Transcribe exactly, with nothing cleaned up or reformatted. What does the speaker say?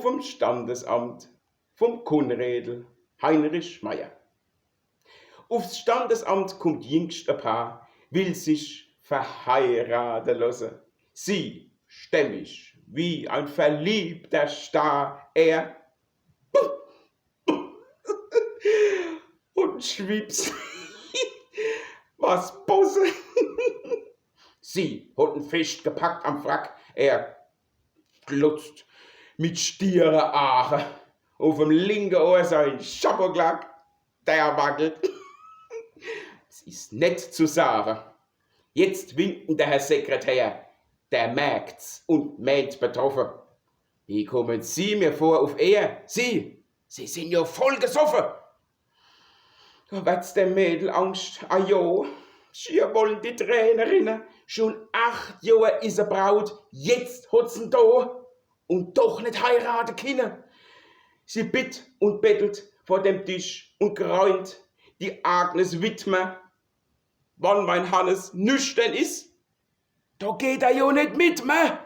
Vom Standesamt, vom Kunrädel Heinrich Meyer. Ufs Standesamt kummt jingst e Paar, will sich verheirate losse. Sie, stämmig wie ein verliebter Star, er und schwips, was Bosse. Sie hot en fescht gepackt am Frack, er glotzt mit stiere Aache. Uf em linke Ohr sein Schapoklack, der wackelt. S is net zu sage. Jetzt winkt en der Herr Sekretär, der merkt's und meent betroffe: „Wie kommen Sie mir vor uf Ehr? Sie, Sie sin jo voll gesoffe!“ Do werd's dem Mädel angscht, ajo, schier wollen die Träne rinne. Schun acht Johr is se Braut, jetzt hot's en do und doch net heirate kinne. Sie bitt und bettelt vor dem Tisch und greint, die Agnes Wittmer: „Wann mein Hannes nüchtern is, do geht er jo net mit, me.“